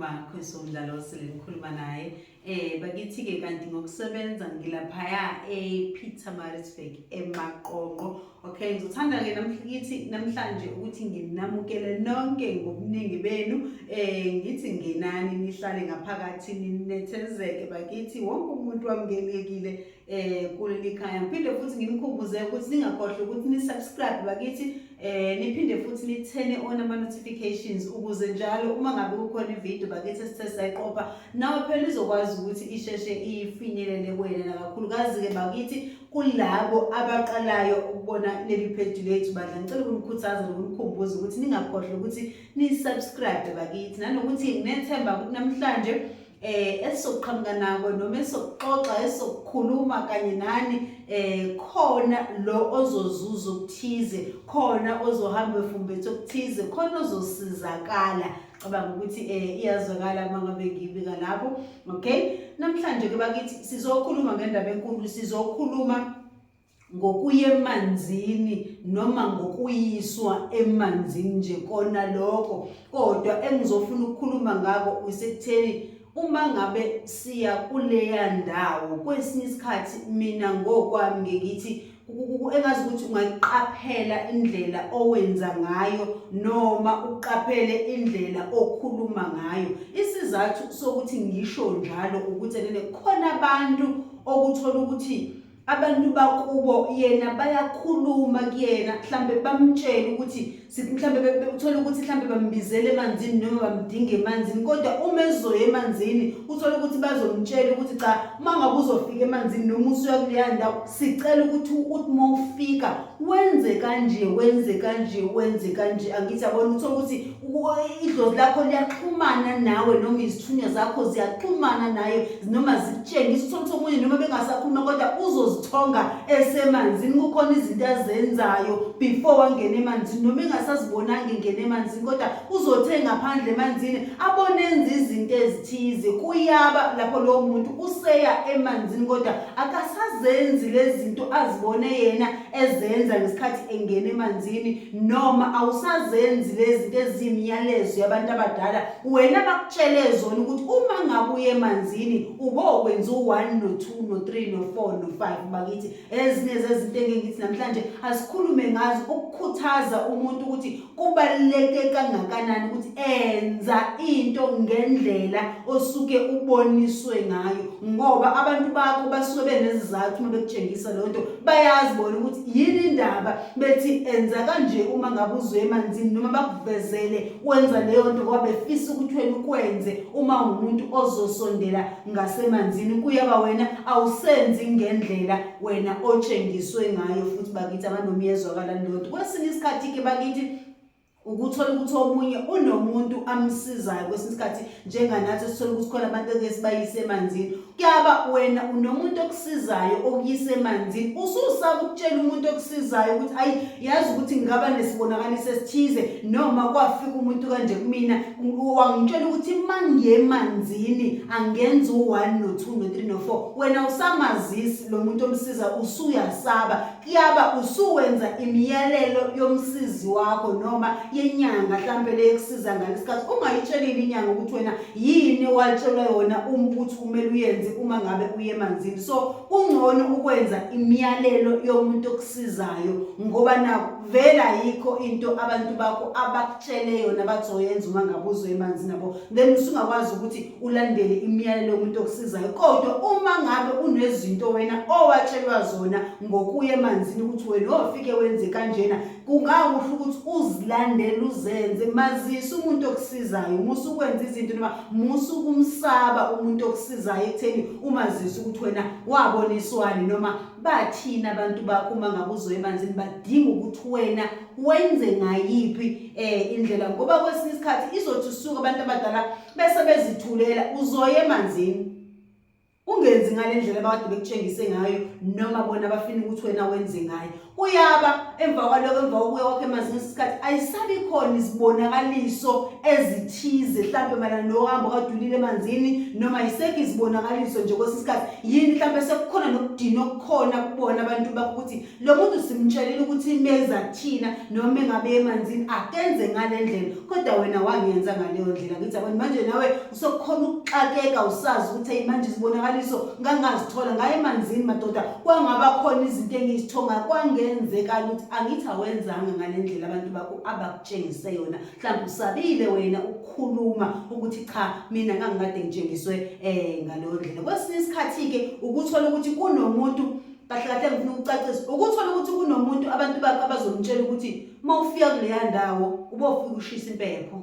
uMakhweso Mdlalose lengikhuluma naye. Bakithi ke kanti ngokusebenza ngilaphaya ePietermaritzburg eMaqonqo. Okay, ngizothanda ke namhla namhlanje ukuthi nginamukele nonke ngobuningi benu. Ngithi ngenani nihlale ngaphakathi ninethezeke bakithi wonke umuntu wamukelekile kuleli khaya. Ngiphinde futhi nginikhumbuze ukuthi ningakhohlwa ukuthi ni subscribe bakithi, niphinde futhi ni turn on ama notifications ukuze njalo uma ngabe kukhona ivideo bakithi esithe sayiqopha nawe phela izokwazi ukuthi isheshe ifinyelele kuwena, nakakhulukazi ke bakithi kulabo abaqalayo ukubona leli page lethu bandla. Ngicela ukunikhuthaza nokunikhumbuza ukuthi ningakhohlwa ukuthi ni subscribe bakithi, nanokuthi nginethemba ukuthi namhlanje esizoqhamuka nako noma esizoxoxa esizokhuluma kanye nani khona lo ozozuza okuthize, khona ozohamba efumbethe okuthize, khona ozosizakala. Cabanga ukuthi iyazwakala uma ngabe ngibika lapho. Okay, namhlanje ke bakithi sizokhuluma ngendaba enkulu, sizokhuluma ngokuya emanzini noma ngokuyiswa emanzini nje kona lokho, kodwa engizofuna ukukhuluma ngako usekutheni uma ngabe siya kuleya ndawo kwesinye isikhathi mina ngokwami ngithi engazi ukuthi ungayiqaphela indlela owenza ngayo noma uqaphele indlela okhuluma ngayo. Isizathu sokuthi ngisho njalo ukuthi nene khona abantu okuthola ukuthi abantu bakubo yena bayakhuluma kuyena, mhlambe bamtshela ukuthi mhlambe uthola ukuthi mhlambe bambizele emanzini noma bamdinga emanzini, kodwa uma ezoya emanzini uthola ukuthi bazomtshela ukuthi cha, uma ngabe uzofika emanzini noma usuya kuleya ndawo sicela ukuthi uthi uma ufika wenze kanje, wenze kanje, wenze kanje. Angithi yabona, uthola ukuthi idlozi lakho liyaxhumana nawe noma izithunywa zakho ziyaxhumana naye noma zikutshengisa. Uthola ukuthi omunye noma bengasakhuluma kodwa uzozithonga esemanzini, kukhona izinto azenzayo before wangena emanzini, noma engasazibonanga ingena emanzini kodwa uzothe ngaphandle emanzini abone enza izinto ezithize. Kuyaba lapho lowo muntu useya emanzini kodwa akasazenzi lezi zinto azibone yena ezenza ngesikhathi engena emanzini, noma awusazenzi lezi zinto eziyimiyalezo yabantu abadala wena bakutshele zona ukuthi uma ngabe uye emanzini ubokwenza u-1 no-2 no-3 no-4 no-5. Bakithi, ezinye zezinto engithi namhlanje asikhulume ngazo ukukhuthaza umuntu ukuthi kubaluleke kangakanani ukuthi enza into ngendlela osuke uboniswe ngayo, ngoba abantu bakho basuke benezizathu uma bekutshengisa leyo nto, bayazi bona ukuthi yini indaba bethi enza kanje uma ngabe uzoya emanzini, noma bakuvezele wenza leyo nto ngoba befisa ukuthi wena ukwenze uma ungumuntu ozosondela ngasemanzini. Kuyaba wena awusenzi ngendlela wena otshengiswe ngayo. Futhi bakithi, abanoma iyezwakala leyo nto kwesinye isikhathi ke bakithi, ukuthola ukuthi omunye unomuntu amsizayo kwesinye isikhathi, njenganathi sithola ukuthi khona abantu eke sibayise emanzini. Kuyaba wena unomuntu okusizayo okuyisa emanzini, ususaba ukutshela umuntu okusizayo ukuthi ayi, yazi ukuthi ngingaba nesibonakaliso esithize, noma kwafika umuntu kanje kumina wangitshela ukuthi mangiye emanzini angenza u-1 no-2 no-3 no-4. Wena usamazisi lo muntu omsiza, usuyasaba. Kuyaba usuwenza imiyalelo yomsizi wakho noma yenyanga mhlampe le ekusiza ngalesikhathi, ungayitshelile inyanga ukuthi wena yini watshelwa yona uma ukuthi kumele uyenze uma ngabe uye emanzini. So kungcono ukwenza imiyalelo yomuntu okusizayo, ngoba naku vele ayikho into abantu bakho abakutshele yona bazoyenza uma ngabe uzoya emanzini nabo, then usungakwazi ukuthi ulandele imiyalelo yomuntu okusizayo. Kodwa uma ngabe unezinto wena owatshelwa zona ngokuya emanzini ukuthi wena ofike wenze kanjena, kungakuhle ukuthi uzilandele uzenze. Mazise umuntu okusizayo, musa ukwenza izinto noma musa ukumsaba umuntu okusizayo ekutheni umazise ukuthi wena waboniswani noma bathini abantu bakho uma ngabe uzoya emanzini, badinga ukuthi wena wenze ngayiphi indlela, ngoba kwesinye isikhathi izothi usuka abantu abadala bese bezithulela uzoya emanzini. Ungenzi ngale ndlela abakade bekutshengise ngayo noma bona bafuna ukuthi wena wenze ngayo. Kuyaba emva kwaloko emva kokuya kwakho emanzini ngesikhathi ayisabi khona izibonakaliso ezithize mhlampe mayelana nohambo kadulile emanzini noma ayisekho izibonakaliso nje kwesinye isikhathi yini mhlampe sekukhona nokudina okukhona kubona abantu bakho ukuthi Lo muntu simtshelile ukuthi meza thina noma engabe emanzini akenze ngale ndlela kodwa wena wangenza ngaleyo ndlela ngithi yabona manje nawe usokukhona ukuxakeka usazi ukuthi hey manje izibonakaliso ngangazithola ngaye emanzini madoda kwangaba khona izinto engizithonga kwangenzeka ukuthi angithi awenzanga ngale ndlela abantu bakho abakutshengise yona mhlawumbe usabile wena ukukhuluma ukuthi cha mina ngangikade ngitshengiswe ngaleyo ndlela kwesinye isikhathi-ke ukuthola ukuthi kunomuntu Kahle kahle ngifuna ukucacisa ukuthola ukuthi kunomuntu abantu bakhe abazomtshela ukuthi uma ufika kuleya ndawo ubofika ushisa impepho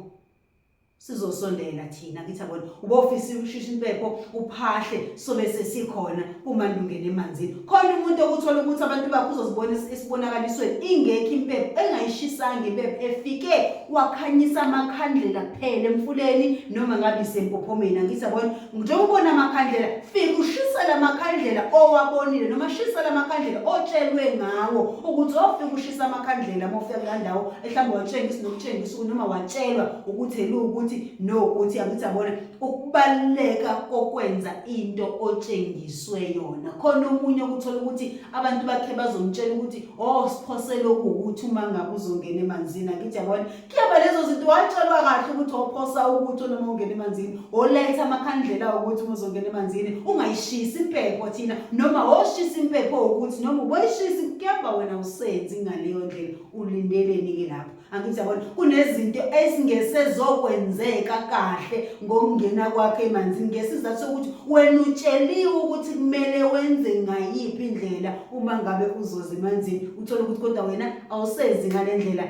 sizosondela thina ngithi yabona ubofisa ushisa impepho uphahle sobe sesikhona kumanje ungena emanzini khona umuntu okuthola ukuthi abantu bakhe uzozibona esibonakalisweni ingekho impepho engayishisanga impepho efike wakhanyisa amakhandlela kuphela emfuleni noma ngabe isempophomeni angithi yabona Njengoba ubona amakhandlela, fika ushisa lamakhandlela owabonile noma shisa lamakhandlela otshelwe ngawo ukuthi ofika ushisa amakhandlela uma ufika kula ndawo mhlawumbe watshengisa nokutshengisa noma watshelwa ukuthi elukuthi nokuthi angithi yabona ukubaluleka kokwenza into otshengiswe yona. Khona omunye okuthola ukuthi abantu bakhe bazomtshela ukuthi oh siphosele okuwukuthi uma ngabe uzongena emanzini angithi yabona Kuyaba lezo zinto watshelwa kahle ukuthi ophosa ukuthi noma ungena emanzini, oletha amakhandlela ukuthi uma uzongena emanzini ungayishisi impepho thina noma oshisa impepho ukuthi noma uboyishisa kuyaba wena usenzi ngaleyo ndlela ulindeleni ke lapho. Angithi yabona kunezinto ezingesezokwenzeka kahle ngokungena kwakhe emanzini ngesizathu sokuthi wena utsheliwe ukuthi kumele wenze ngayiphi indlela uma ngabe uzoza emanzini uthole ukuthi kodwa wena awusenzi ngale ndlela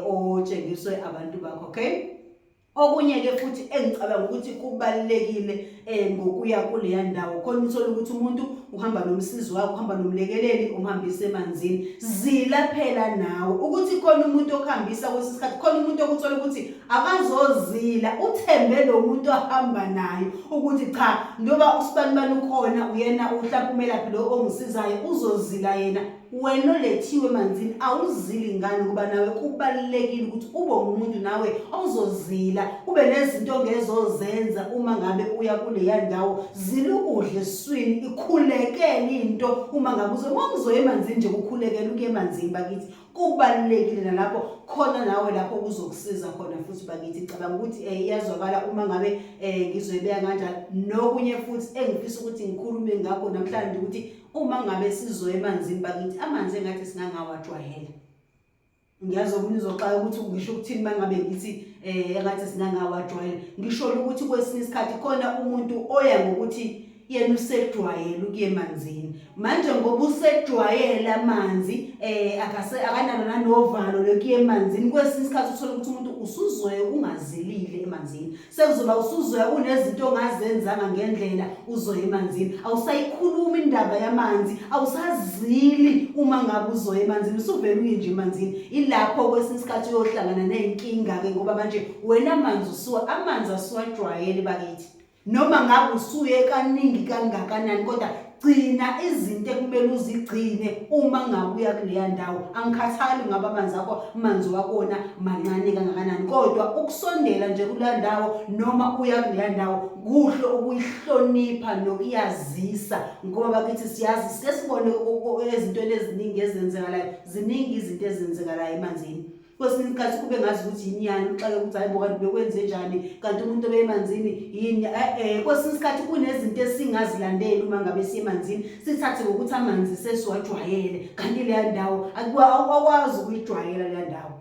otshengiswe abantu bakho okay. Okunye ke futhi engicabanga ukuthi kubalulekile ngokuya kuleya ndawo khona uthola ukuthi umuntu uhamba nomsizi wakho uhamba nomlekeleli umhambise emanzini zila phela nawe ukuthi khona umuntu okuhambisa kwesinye isikhathi khona umuntu okuthola ukuthi akazozila uthembe lo muntu ahamba naye ukuthi cha njengoba usibanibani ukhona uyena uhlapha umelaphi lo ongisizayo uzozila yena. Wena olethiwe emanzini awuzili ngani ngoba nawe kubalulekile ukuthi ube umuntu nawe ozozila ube nezinto ongezozenza uma ngabe uya kuleya ndawo zila ukudla esiswini ikhulekele into uma ngabe uzo uma uzoya emanzini nje kukhulekela ukuya emanzini bakithi kubalulekile nalapho khona nawe lapho kuzokusiza khona futhi bakithi cabanga ukuthi iyazwakala uma ngabe ngizoyibeka kanjalo nokunye futhi engifisa ukuthi ngikhulume ngakho namhlanje ukuthi Uma ngabe sizoya emanzini bakithi amanzi engathi singangawajwayela. Ngiyazi omunye uzoxaka ukuthi ngisho ukuthini uma ngabe ngithi engathi singangawajwayela. Ngisho ukuthi kwesinye isikhathi khona umuntu oya ngokuthi yena usejwayele ukuya emanzini. Manje ngoba usejwayele amanzi akase akanalo nanovalo lokuya emanzini kwesinye isikhathi uthola ukuthi umuntu usuzoya ungazilile emanzini. Sekuzoba usuzoya unezinto ongazenzanga ngendlela uzoya emanzini. Awusayikhulumi indaba yamanzi, awusazili uma ngabe uzoya emanzini, usuvele uye nje emanzini. Ilapho kwesinye isikhathi uyohlangana nezinkinga-ke ngoba manje wena amanzi usuwa amanzi asuwajwayele bakithi. Noma ngabe usuye kaningi kangakanani kodwa gcina izinto ekumele uzigcine uma ngabe uya kuleya ndawo. Angikhathali ngabe amanzi akho amanzi wakona mancane kangakanani kodwa ukusondela nje kuleya ndawo noma uya kuleya ndawo kuhle ukuyihlonipha nokuyazisa ngoba bakithi siyazi sike sibone ezintweni eziningi ezenzekalayo ziningi izinto ezenzekalayo emanzini. Kwesinye isikhathi kube ngazi ukuthi yini yani uxake ukuthi hayi bo kanti bekwenze njani kanti umuntu obeyemanzini yini kwesinye isikhathi kunezinto esingazilandeli uma ngabe siye emanzini sithathe ngokuthi amanzi sesiwajwayele kanti leya ndawo awukwazi ukuyijwayela leya ndawo.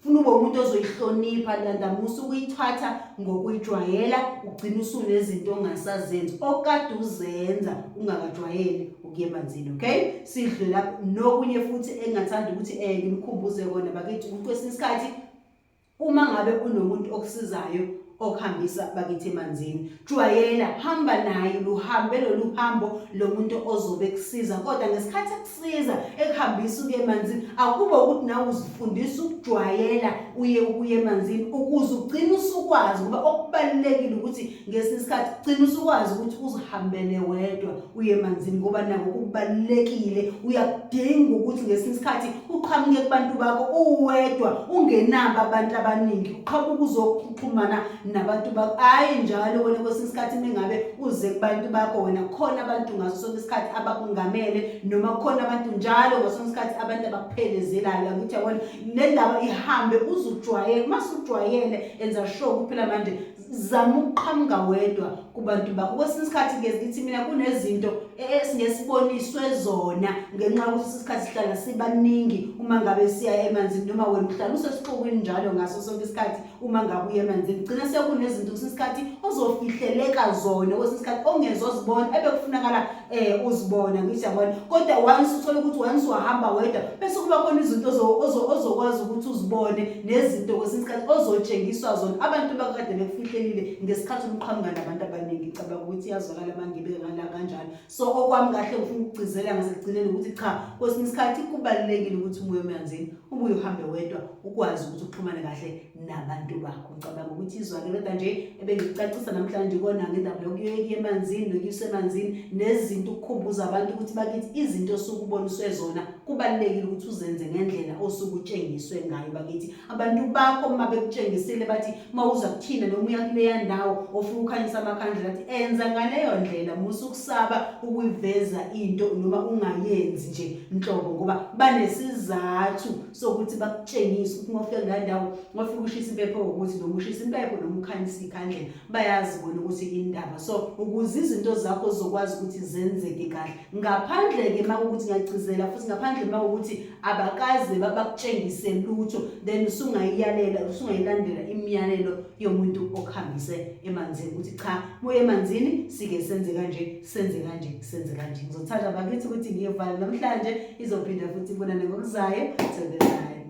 Funa ube umuntu ozoyihlonipha leya ndawo musa ukuyithatha ngokuyijwayela ugcine usunezinto ongasazenzi okade uzenza ungakajwayeli ukuya emanzini okay. Sidlule lapho nokunye futhi engingathanda ukuthi nginikhumbuze kona bakithi ukuthi kwesinye isikhathi uma ngabe unomuntu okusizayo okuhambisa bakithi emanzini. Jwayela, hamba naye, luhambe lolu hambo lo muntu ozobe kusiza, kodwa ngesikhathi ekusiza ekuhambisa ukuya emanzini, akube ukuthi nawe uzifundisa ukujwayela uye ukuya emanzini ukuze ugcine usukwazi, ngoba okubalulekile ukuthi ngesinye isikhathi gcina usukwazi ukuthi uzihambele wedwa uye emanzini, ngoba nako kubalulekile. Uyakudinga ukuthi ngesinye isikhathi uqhamuke kubantu bakho uwedwa, ungenabo abantu abaningi, uqhamuke uzoxhumana nabantu bakho. Hhayi njalo wena kwesinye isikhathi mengabe uze kubantu bakho wena khona abantu ngaso sonke isikhathi abakungamele, noma khona abantu njalo ngaso sonke isikhathi abantu abakuphelezelayo. Angithi yabona le ndaba ihambe uzujwayele. Uma usujwayele, enza sure kuphela manje zama ukuqhamuka wedwa kubantu bakho. Kwesinye isikhathi-ke ngithi mina kunezinto esingesiboniswe zona ngenxa yokuthi isikhathi sihlala sibaningi uma ngabe siya emanzini, noma wena uhlala usesixukwini njalo ngaso sonke isikhathi uma ngabe uya emanzini, gcina sekunezinto kwesinye isikhathi ozofihleleka zona, kwesinye isikhathi ongezozibona ebekufunakala uzibona. Ngithi yabona, kodwa once uthole ukuthi once wahamba wedwa, bese kuba khona izinto ozokwazi ukuthi uzibone, nezinto kwesinye isikhathi ozotshengiswa zona abantu bakade bekufihlelile ngesikhathi uqhamuka nabantu abaningi. Ngicabanga ukuthi iyazwakala uma ngibeka ngala kanjalo. So okwami kahle ngifuna ukugcizela ngasekugcineni ukuthi cha, kwesinye isikhathi kubalulekile ukuthi ubuye emanzini, ubuye uhambe wedwa, ukwazi ukuthi uxhumane kahle nabantu bakho. Ngicabanga ukuthi izwakele, kodwa nje ebengikucacisa namhlanje kona ngendaba yokuya emanzini nokuyisa emanzini nezinto, ukukhumbuza abantu ukuthi bakithi izinto osuke uboniswe zona kubalulekile ukuthi uzenze ngendlela osuke utshengiswe ngayo. Bakithi, abantu bakho uma bekutshengisile bathi uma uza kuthina noma uya kuleya ndawo ofuna ukukhanyisa amakhandlela, athi enza ngaleyo ndlela, musa ukusaba ukuyiveza into noma ungayenzi nje nhlobo, ngoba banesizathu sokuthi bakutshengise ukuthi uma ufika kuleya ndawo wafika ushisa impepho ukuthi noma ushisa impepho noma ukhanyisa ikhandlela, bayazi bona ukuthi indaba. So ukuze izinto zakho zizokwazi ukuthi zenzeke kahle, ngaphandle-ke uma kuwukuthi, ngiyagcizela futhi, ngaphandle uma kuwukuthi abakaze bakutshengise lutho, then usungayiyalela, usungayilandela imiyalelo yomuntu okuhambise emanzini ukuthi cha, muye emanzini sike senze kanje, senze kanje, senze kanje. Ngizothatha bakithi ukuthi ngiyovala namhlanje, izophinda futhi ibonane ngokuzayo. Till then.